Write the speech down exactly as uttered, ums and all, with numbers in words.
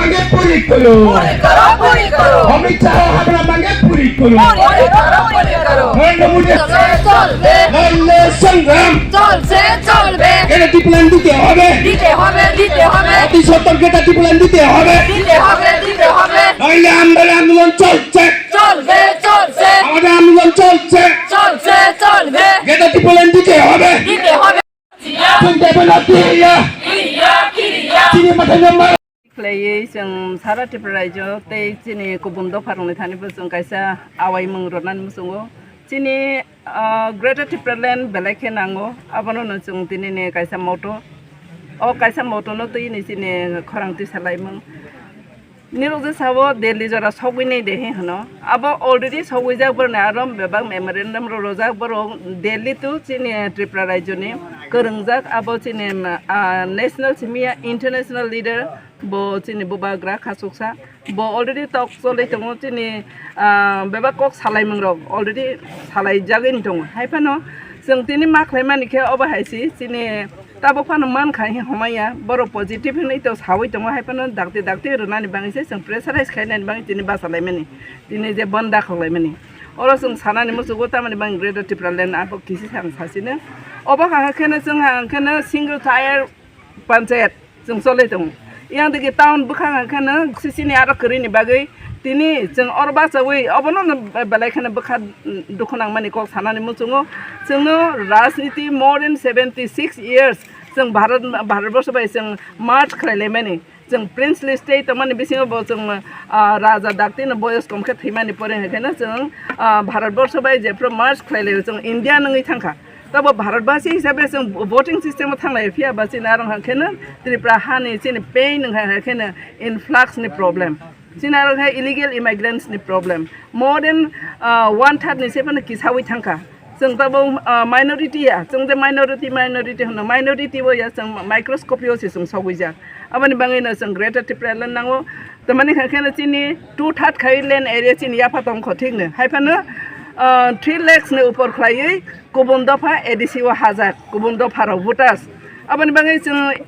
मांगे पूरी करो। पूरी करो, पूरी करो। अमित शाह हमारा मांगे पूरी करो। पूरी करो, पूरी करो। नरेंद्र मोदी। चलबे, चलबे। नरेंद्र संग्राम। চলছে, চলবে। গ্রেটার ত্রিপুরাল্যান্ড দিতে হবে। দিতে হবে, দিতে হবে। অতি সত্বর গ্রেটার ত্রিপুরাল্যান্ড দিতে হবে। দিতে হবে, দিতে হবে। নইলে আমাদের আন্দোলন চলছে। চলবে, চলছে। আমাদের আন্দোলন চলছে। চলছে, চলবে। গ্রেটার ত্রিপুরাল্যান্ড দিতে হবে। দিতে হবে। Twenty-seven of Syria. Chini mathai no ma. Khlaiwi chwng sara Tripura rajyo tei chini kubun dopharokni thani bo chwng kaisa awaimung rwnani muchungo. Chini, ah, Greater Tipraland belai khe nango, abono no chwng tini ni kaisa motto. O kaisa motto no twi ni chini khorang twi salaimung. Nirok je sabo Delhi jora sogwi nai de he hwno. Abo already sogwi jak borok ni aro bebak memorandum rok rojak borok Delhi to chini Tripura rajyo ni kwrwngjak abo chini, ah, national simi ya international leader bo chini bubagra khasuksa bo already tok cholwi tongo chini, ah, bebak kok salaimung rok already salai jagwi ni tongo. Hai phano chwng tini ma khlai mani khe obo hai si chini Tabuk phano man kha hi homaya, borok positive hinwi to sawi tongo, hai phano dakti dakti rwnani bagwi se chwng pressurize khainani bagwi tini bachalaimani, tini je bon dakhok laimani. Oro chwng sanani muchugo tamani bagwi Greater Tipraland abo kisi sa ang sasino. Obo kha khe no chwng ha khe no single tier panchayat chwng cholwi tongo. Yang digi town bwkhak hwnkhe no sisini aro kwrwini bagwi tini chwng oro bachawi obono no belai kheno bwkha dukhu nangmani kok sanani muchungo. Chwngno rajniti more than seventy six years chwng Bharat, Bharatborsho bai chwng merge khlai laimani. Chwng princely state tongmani bisingo bo chwng, ah, raja daktino boyos kom khe thwimani pore hwnkhe no chwng, ah, Bharatborsho bai jephru merge khlai laio chwng India nungwi thangkha. Tabo Bharatbasi hisabe chwng voting system o thanglai phiya ba chini aro hwnkheno Tripura hani chini pain wngkha hwnkheno influx ni problem. Chini aro khe illegal immigrants ni problem. More than, ah, one third ni se phano kisawi thangkha. Chwng tabo, ah, minority ya, chwng je minority, minority hwno, minority bo ya chwng microscopy o se chwng sogwi jak. Aboni bagwi no chwng Greater Tipraland nango. Tamani kha kheno chini two third khai land area chini yapha tongkho thik no. Hai phano, ah, three lakhs ni upor khlaiwi kubun dopha A D C o hajak, kubun dopha rok voters. Aboni bagwi chwng